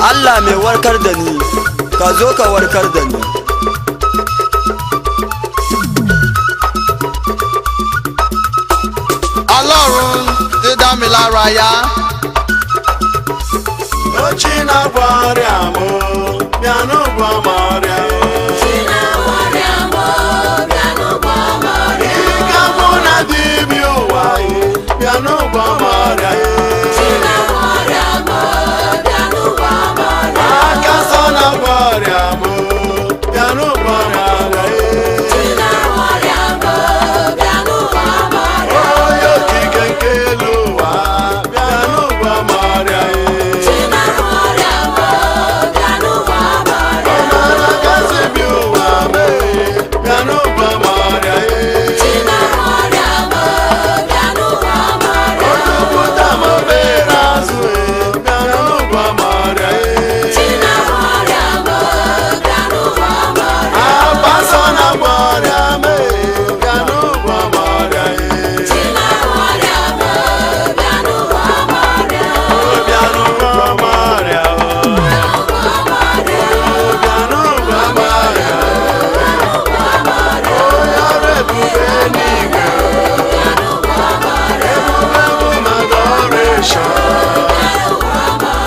Allah mai warkar da ni, ka zo ka warkar da ni. Ọlọ́run ti dá mi lára yá. Ochi na-agwọ ọrịa m, bịa n'ụgwọ m ọrịa. Ike mụ na dibịa ụwa, bịa n'ụgwọ m ọrịa. Aka nsọ na-agwọ ọrịa m, bịa n'ụgwọ m ọrịa. Onye okike nke elu ụwa, bịa n'ụgwọ m ọrịa. Ọmara kasị bi ụwa mee, bịa n'ụgwọ m ọrịa. Otuputa m obere azụ, bịa n'ụgwọ m ọrịa. Abaso na-agwọ ọrịa mee, bịa n'ụgwọ m ọrịa. Bịa n'ụgwọ m ọrịa. Bịa n'ụgwọ m ọrịa. Onye ọrụ ebube n'igwe. Ebube bụ maka ọrịa.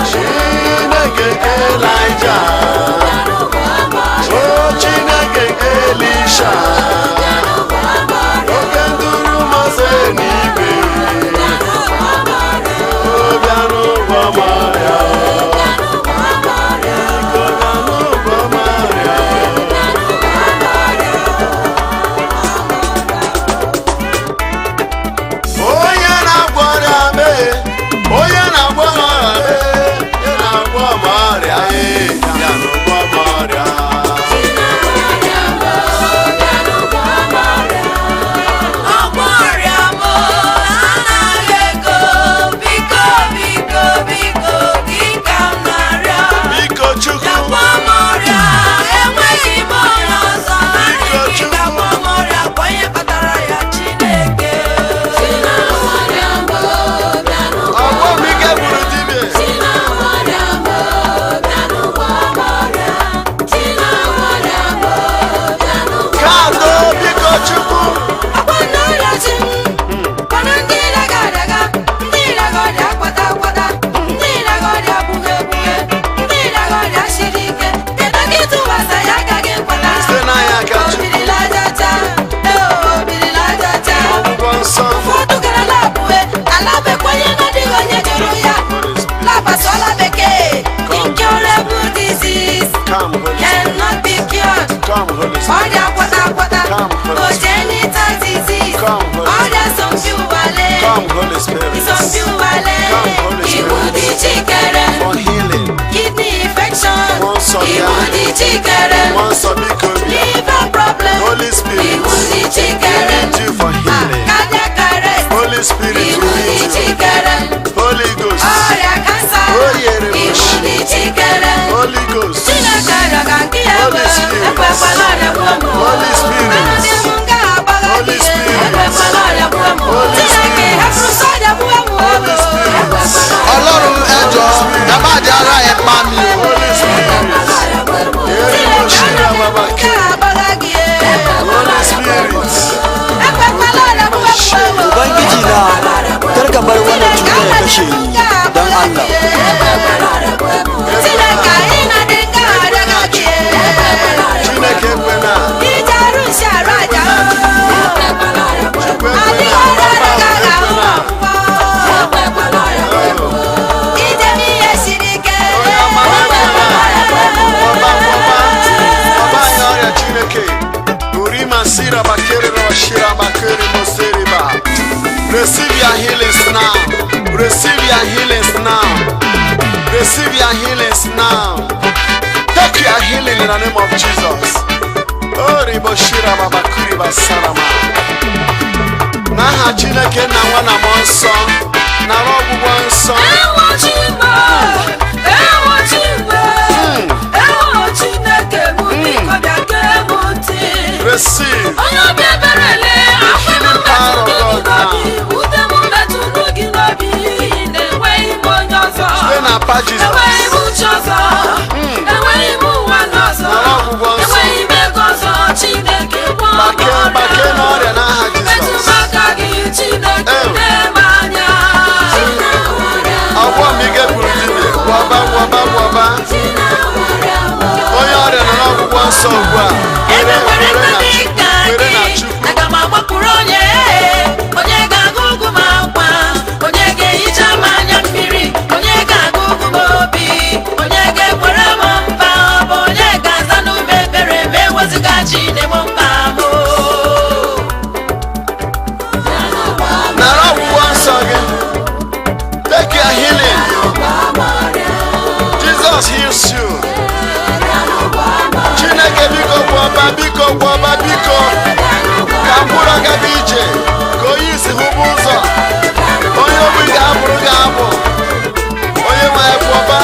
Chineke nke Elaịja. O Chineke nke Elisha. Oke nduru Mose n'igwe. O bịa n'ụgwọ m ọrịa. Biko bịa n'ụgwọ m ọrịa. Onye na-agwọ ọrịa mee, onye na-agwọ ọrịa mee, onye na-agwọ m ọrịa ee, bịa n'ụgwọ m ọrịa. Ọgwọ ọrịa m anaghị ego, biko biko biko gị ka m na-arịọ. Biko Chukwu, Gakwa m ọrịa, enweghị m onye ọzọ, naanị gị gakwa m ọrịa, gwa ihe kpatara ya Chineke. ọgwọ m ike gburu dibịa. Kaadụ biko Chukwu, Ọkwa ndị ọrịa chi m, kwana ndị na-aga adaga, ndị na-aga ọrịa akwata akwata, ndị na-aga ọrịa agbughe egbughe, ndị na-aga ọrịa siri ike, kedu ka ịtụwasa ya agaghị nkwata? Site n'anya aka Chukwu. Obirila aja ọcha, ee, obirila aja ọcha. Ọgwụgwọ nsọ. Ụfọdụ gara labue, ala bekwe onye na-adịghị onye jụrụ ya. Labasụọla bekee, incurable disease Come, Holy Spirit. cannot be cured. Come, Holy Spirit. Ọrịa kwata kwata, Come, Holy congenital disease, Come, Holy ọrịa asọmpi ụwale, Come, Holy Spirit. asọmpi ụwale, Come, Holy Spirit. iwu dị jikere, For healing. kidney infection, Mmụọ nsọ bịa. iwu dị jikere, Mmụọ nsọ biko bịa. liver problem, Holy Spirit. iwu dị jikere, We need you for healing. cardiac arrest, Holy Spirit, iwu we dị need you. jikere, Holy Ghost. ọrịa kansa, Oyere iwu dị jikere. Holy Ghost. Chineke arịọ ka nke ya Holy kwe, Spirit. ekwekwala ọrịa gbuo m. Holy Spirit. Anọdị m nga agbagha Holy gị, Spirit. ekwekwala ọrịa gbuo m. Holy Chineke Spirit. hapụrụ sọ ọrịa gbuo m. Holy Spirit. Ekwekwala ọrịa Ọlọ́run ẹ jọ̀ọ́, ẹ má jẹ́ ara ẹ pa mi o. Holy Spirit. Chineke Shira anọdị m Baba nga agbagha gị, Holy Spirit. ekwekwala ọrịa gbuo m. Ubangiji na, kar ka bar wannan cutar ya kashe ni, don Allah. Chineke anyị na-adị nga arịọga gị, Chineke ekwena. ije arụ nsị arụ aja Chukwu adịghị ekwena. ọrịa Ọba ọrịa ga-ahụ ekwena. ọgwụgwọ. Ije m ihe siri ike. Onye ọma ekwena. Ọba ọba. Ọba anyị ọrịa Chineke. Urima sira bakere na shira bakere moseriba. Receive your healings now. Receive your healings now. Receive your healings now. Take your healing in the name of Jesus. Oribo shira baba kuriba sarama. N'aha Chineke na nwa na mmụọ nsọ, nara ọgwụgwọ nsọ. Ewo Chima, ewo Chima, ewo Chineke m biko bịa gee m ntị. Receive. Onye obi ebere lee, akwa m Power metụrụ of gị God now. n'obi, ute m metụrụ gị n'obi, n'ihi na enweghị m onye ọzọ. Site na apa Jizọs. Enweghị m uche ọzọ. nsọ ugbu a. Ebe nwere Kwere nna na dị Chukwu, ka kwere gị, na Chukwu. aga m agbakwuru onye, onye ga-agụ ugwu m akwa, onye ga-ehicha m anya mmiri, onye ga-agụ ugwu m obi, onye ga-ekwere m mba, ọ bụ onye ga-aza n'ume ebere ma ewezụga Chineke mkpa m. Nara ọgwụgwọ nsọ gị. Take your healing. Jesus heals you. Chineke, biko gwọba, biko gwọba, biko ka mkpụrụ gaba ije, ka onye isi hụba ụzọ, onye ogbi ga-abụrụ ga-abụ, onye nwe anyị, gwọba.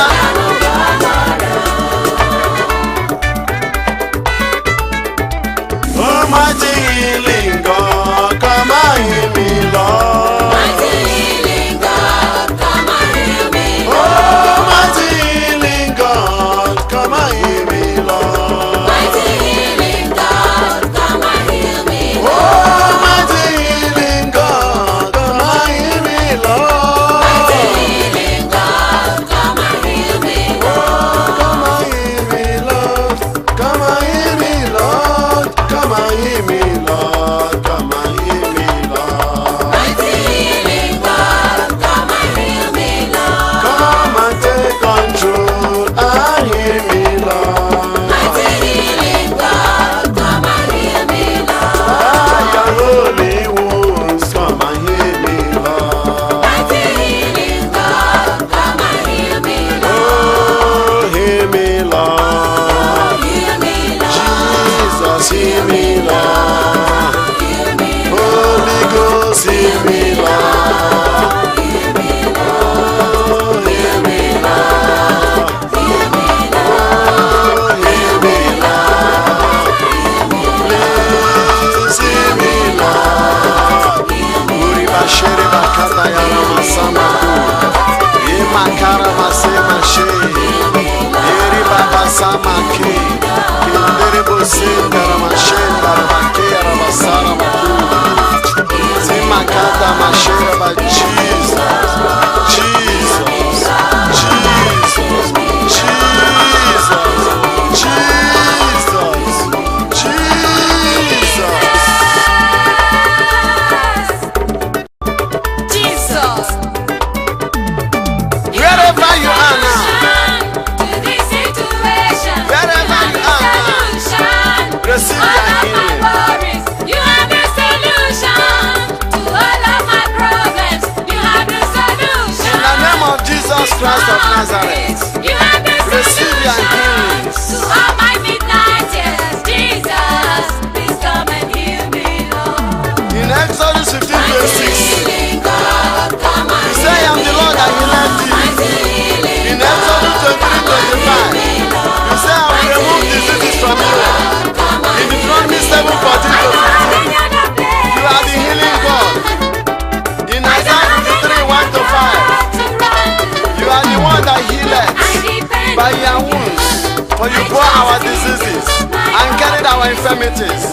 Almighty healing God, come and heal me, Lord. Mighty healing God, come and heal me. Almighty healing God, come and heal me, Lord. Mighty healing God, come and heal me. Almighty healing God, come and heal me, Lord. Mighty healing God, come and heal me. Come and heal me, Lord. Come and heal me, Lord. Come and heal me, Lord. Come and heal me, Lord. Mighty healing God, come and heal me, Lord. Come and take control and heal me, Lord. Mighty healing God, come and heal me, Lord. By your holy wounds, come and heal me, Lord. Mighty healing God, come and heal me, Lord. Oh, heal me, Lord. Heal me, Lord. Jesus, heal me, Lord. Heal me, Holy Ghost, heal me, Lord. heal me, Lord. Oh, heal me, Lord. Heal me, Lord. Oh, heal me, Lord. Please heal me, Lord. Uri bashere bakata ya ramasama ku. Imakara masema she. Eri baba sama ke. Kendere bose karamashe karabake rabasara maku. Zimakata mashere ba Jesus. Jesus. Jesus. Jesus. Jesus. Jesus. Jesus. Wherever you are now, wherever you are now, receive your healing. You have the solution to all of my problems. You have the solution. In the name of Jesus Christ of Nazareth, You have the receive your solution healing. to all my midnight tears. Jesus, please come and heal me, Lord. In Exodus 15:26, Healing God, come and he said, I am the Lord that healeth thee. Mighty healing In Exodus 23:25, he said, I will remove diseases from you. In Deuteronomy 7:14-15, you are the healing God. In Isaiah 53:1-5, you are the one that healeth by your wounds, for you bore our diseases and carried our infirmities.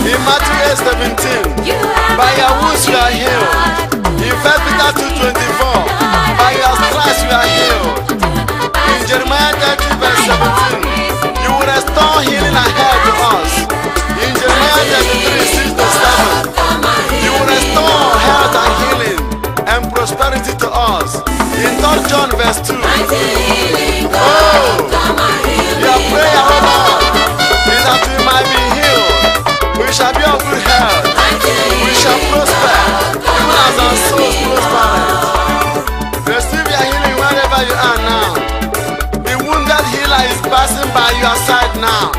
In Matthew 8:17, by your wounds you are healed. In 1 Peter 2:24, by your stripes you are healed. In Jeremiah 30 verse 17, you will restore healing and health to us. In Jeremiah 33 6-7, you will restore health and healing and prosperity to us. In 3 John verse 2, oh, your prayer, O Lord, is that we might be healed. We shall be of good health. We shall prosper, even as our souls prosper. Receive your healing wherever you are now. The wounded healer is passing by your side now.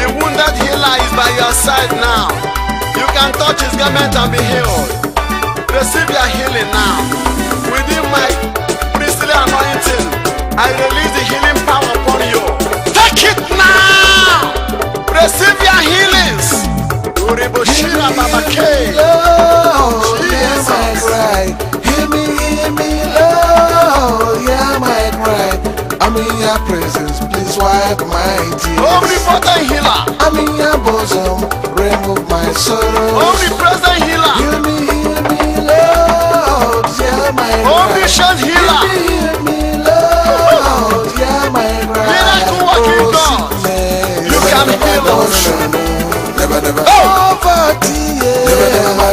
The wounded healer is by your side now. You can touch his garment and be healed. Receive your healing now. Within my priestly anointing, I release the healing power upon you. Take it now. Receive your healings. Uriboshira Babake. Lord, hear my cry. Hear me, Lord, hear my cry. I'm in your presence, please wipe my tears. Omnipotent healer. I'm in your bosom, remove my sorrow. Omnipresent healer. Hear me, Lord, hear my cry. Omniscient healer. Hear me, Lord, hear my cry. Miracle working Oh, God. sickness, You can heal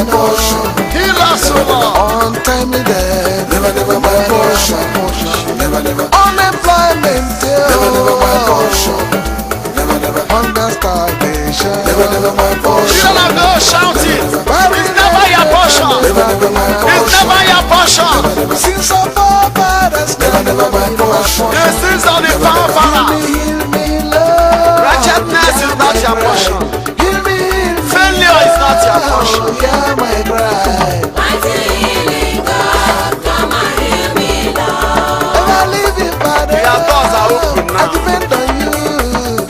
my portion. Heal us, O Lord. Untimely death, never, never my portion. Never, never unemployment, never, never my portion. Never, never hunger, starvation, never, never my portion. Children of God, shout it. It's never your portion. Never, never my It's portion. never your portion. Since our forefathers, never, never my portion. The sins of the Heal forefathers. me, heal me, Lord. Wretchedness is not your portion. Heal me, heal me, Failure is not your portion. Lord. Hear my cry. Mighty healing God, come and heal me, Lord. Ever living Father, Your doors are open now. I depend on you.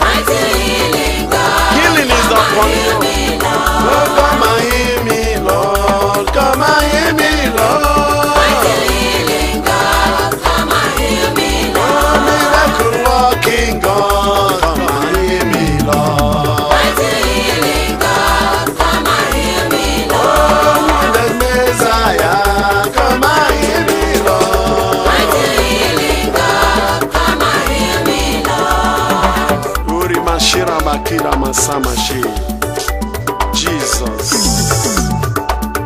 Mighty healing God, Healing is upon heal you. me, Lord. Oh, come and heal me, Lord. Come and heal me, Lord. Mighty healing God, come and heal me, Lord. Miracle working God. Come and heal me, Lord. Mighty healing God, come and heal me, Lord. The Messiah. Come and heal me, Lord. Mighty healing God, come and heal me, Lord. Uri mashira bakira masamashi. Jesus,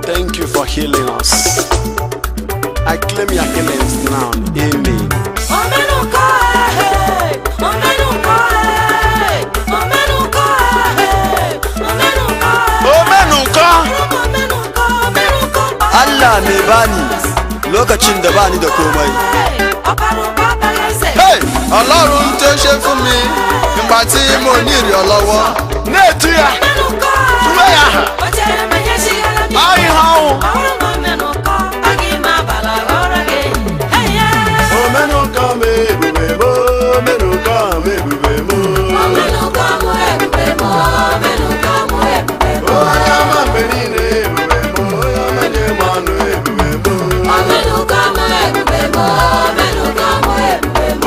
thank you for healing us. I claim your healings now. Amen. Omenuko eh, omenuko eh, omenuko eh, omenuko eh. Omenuko. Omenuko, omenuko, Allah mai bani lokacin da bani da komai. Hey, Ọlọ́run tó ṣe fún mi nígbà tí mo ní ìrànlọ́wọ́. na-etu ya. Tuwe ya aha. Ọ ihe ọnwụ. Omenuko m ebube m, omenuko m ebube m. Onye ọma mgbe niile ebube m, onye ọma nye m ọnụ ebube m.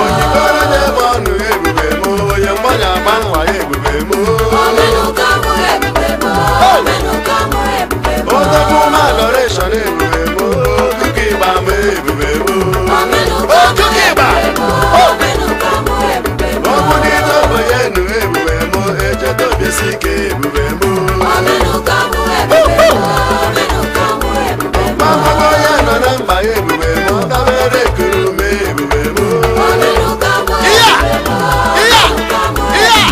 Onyekọrọ nye m ọnụ ebube m, onye mgbanye agba nwa ya ebube m. Odogwu m adoration ebube m, okuku ịgba m ebube m. Okuku ịgba! Ogbunite ogbenye nụ ebube m, echeta obiesi ike ebube m. Mamago onye nọ na mba ya ebube m, ọ dabere ekuru m ebube m. Iya! Iya! Iya!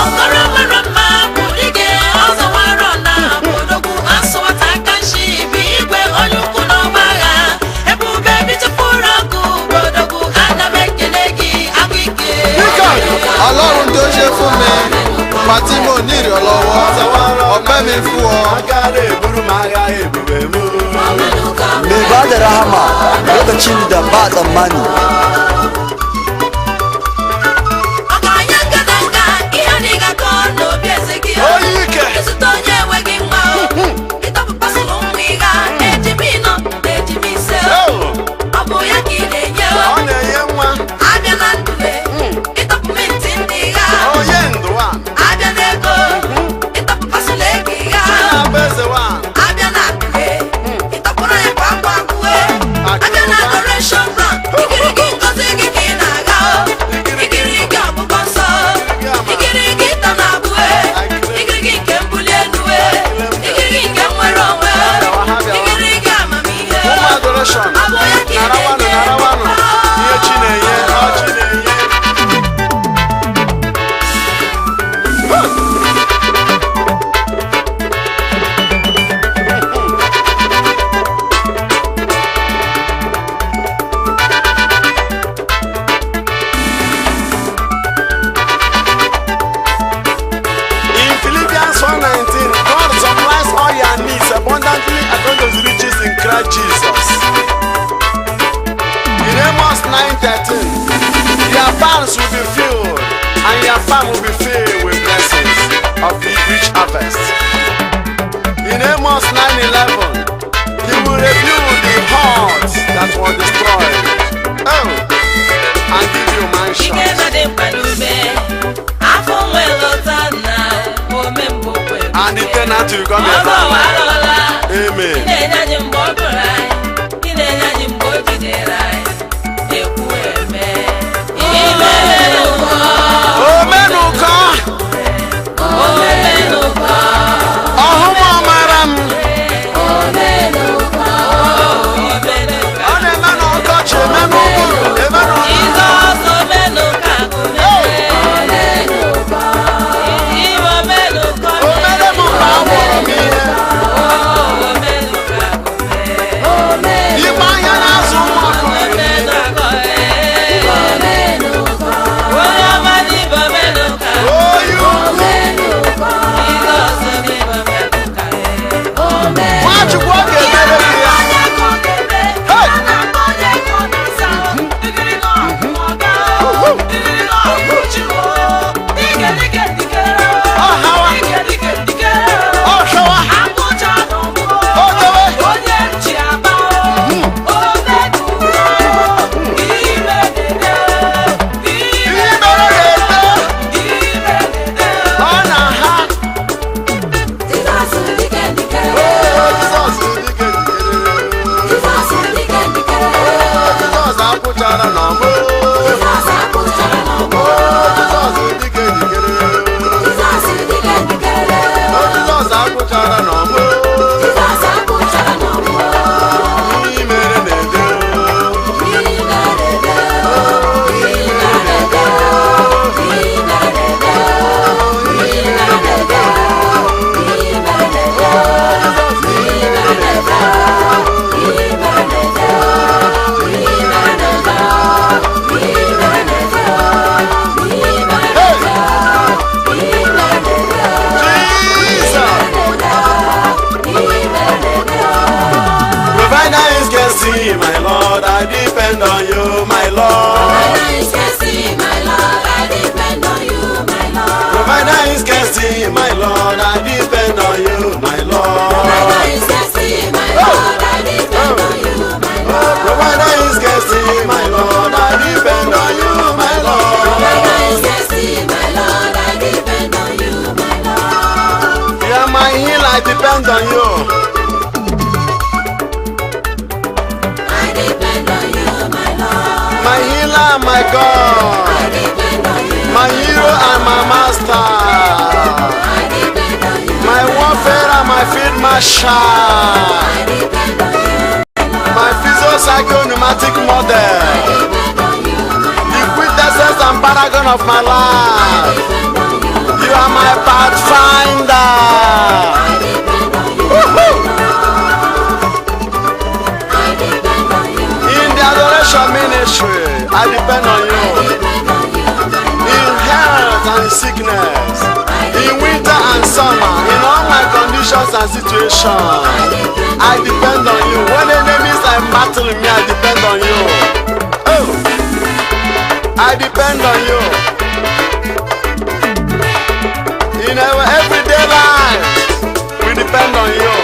Okoro mara mma bụ dike ọzọ nwara na odogwu asụwata aka nshi bụ igwe onye ukwu n'ọgba agha ebube bitụpụrụ ọkụ bụ odogwu ana m ekele gị agụ ike. Ọlọ́run tó ṣe fún mi nígbà tí mo ní ìrànlọ́wọ́. Ọpẹ́ mi fún ọ. Agara eburu m agha ebube m. Mai ba da rahama lokacin da ba tsammani. Ọgaranya ngadanga ihe adịghị akọ n'obi eze gị o. Onye ike. Ịzụta onye enweghị nwa o. Ịtọpụkpasịrị ụmụ ịgha ejimi nọ na ejimi ise o. Oh, Ọ bụ ya ka ị na-enye o. ọ na-enye nwa Abịa na ndụle ịtọpụ minti ndị gha. onye ndụ a Abịa n'ego ịtọpụkpasịrị ego ịgha. na-abụ eze wa. Abịa na akụle ịtọpụrụ ya kwa akwa akụwe. Abịa na adoration ground ikiriki ngozi gị ka ị na-agha o. Ikiriki ọgbụgbọ nsọ ikiriki ịtọ na abụe ikiriki nke mbuli elu e ikiriki nke nnwere onwe ikiriki amamihe. Ụmụ adoration. Ọ bụ ya ka ị Narawanụ, na-enye. narawanụ. Ihe chi na-enye, ọ chi na-enye. In Philippians 4:19, God supplies all your needs abundantly according to his riches in Christ Jesus. In Amos 9:13, your barns will be filled, and your farm will be filled with blessings of the rich harvest. In Amos 9:11, he will rebuild the hearts that were destroyed. Oh, and give you mansions. Ike na-adị mkpa n'ume, afọ nwelọta na ome mbụ kwe. And the tenant will come Ọrụ here. ọwa arọla. Amen. Ị na-enye anyị mgbe ọ gụrụ anyị, ị na-enye anyị mgbe o jidere anyị, ekwu eme. Imemenụkọ, Omenụkọ, omemenụkọ, ọhụm ọmara m. and my God, my hero and my master, my warfare and my field marshal, my physio-psycho-pneumatic model, the quintessence and paragon of my life. You are my pathfinder. Woohoo! In the adoration ministry, I depend on you. In health and sickness, in winter and summer, in all my conditions and situations, I depend on you. When enemies are battling me, I depend on you. Oh, I depend on you. In our everyday life, we depend on you.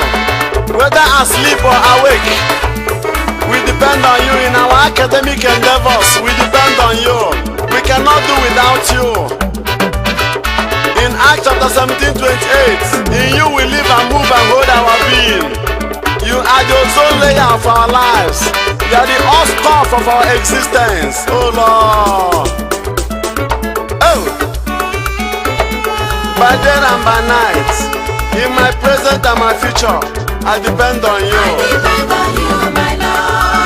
Whether asleep or awake, we depend on you. In our academic endeavors, we depend on you. We cannot do without you. In Acts chapter 17, 28, in you we live and move and hold our being. You are the ozone layer of our lives. You are the stuff of our existence. Oh Lord. Oh. By day and by night, in my present and my future, I depend on you.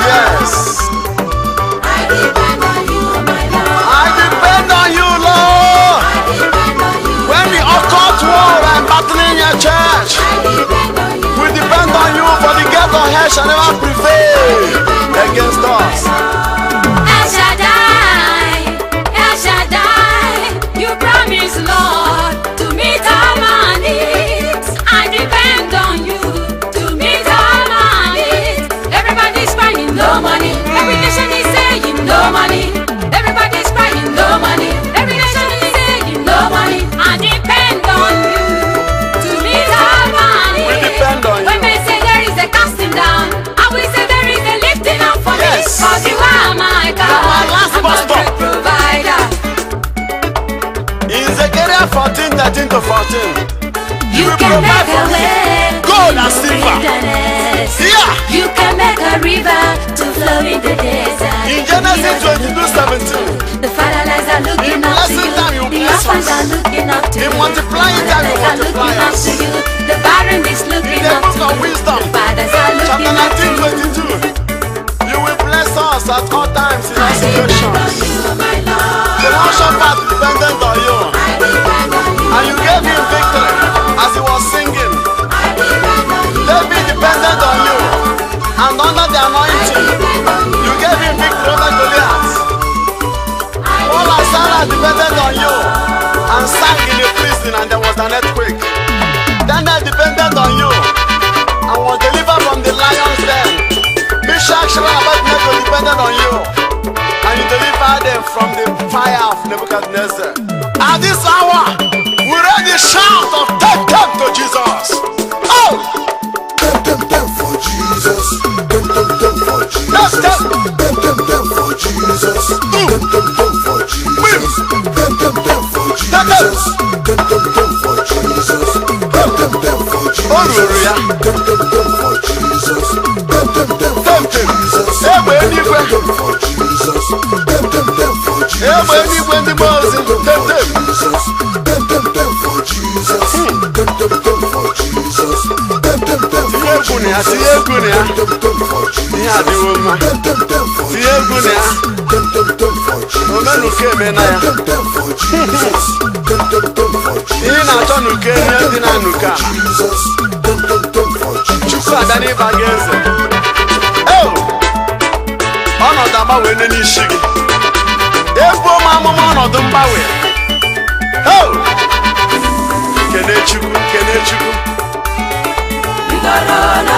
Yes. I depend on you, Lord. When the occult world I'm battling your church, we depend on you, for the gate of hell shall never prevail against us. El Shaddai, El Shaddai, you promise, Lord, to meet all my needs. I depend on you to meet all my needs. Everybody's crying, no money. Every nation is saying no money. Everybody's crying, no money. Every nation is saying no money. I depend on you to meet all my needs. We depend on you. When they say there is a casting down, I will say there is a lifting up for Yes. me. 'Cause you are my God. My last I'm bus a stop. great provider. In Zechariah 14, 13 to 14, You will can provide make a for me way gold in and the silver. wilderness. Yeah. You can make a river to flow in the desert. In Genesis 22, 17, The fatherless are looking In up to blessing you. time, you The bless orphans us. are looking up to In you. multiplying The time, you motherless are multiply looking up us. to you. The barren is looking In the up book to of you. Wisdom, The fathers are chapter looking up to 19, you. 22, you will bless us at all times in all I depend on situations. you, my Lord. The Jehoshaphat depended on you, I depend on you. And you gave him victory as he was singing. I depend on you. David depended on you, and under the I anointing, depend on you. You gave him victory over Goliath. Paul and Sarah depended on you and sang in the prison, and there was an earthquake. Daniel depended on you and was delivered from the lion's den. Meshach, Shadrach, and Abednego depended on you, and you delivered them from the fire of Nebuchadnezzar. At this hour, we raise the shout of tap tap to Jesus. Oh! Them, them, them for Jesus. Them, them, them for Jesus. Them, Them, them, them for Jesus. Them, them, them for Jesus. Them, them, them for Them, them. Jesus. Them, them, them for Jesus. Them, them, them for O ruru Jesus. Ya. Them, them, them for Jesus. Them, them, them for Them, them. Jesus. Egbe Them, eluigwe. them, them for Jesus. Them, them, them for Jesus. Egbe eluigwe ndị mmụọ ozi. Them, them, Them, for them. Jesus. Them, them, them for Jesus. Them, them, them for Jesus. Them, them, them Tinye for egwu na ya, Jesus. tinye egwu na ya. Them, them, them for Ihe adịwo mma. Jesus. Them, them, them for Tinye egwu na ya. Jesus. Them, them, them for Jesus. Omenuke emena ya. Them, them for Jesus. Them, them, them for Jesus. Ihe na-achọ n'uke ihe dị na nuke a. Jesus. Them, them, them for Jesus. Chukwu abịa n'ịba gị eze. Oh! Ọnọdụ agbanwe n'isi gị. Ebuo m amụma ọnọdụ mgbanwe. Oh! Kene Chukwu, kene Chukwu. Rigoro.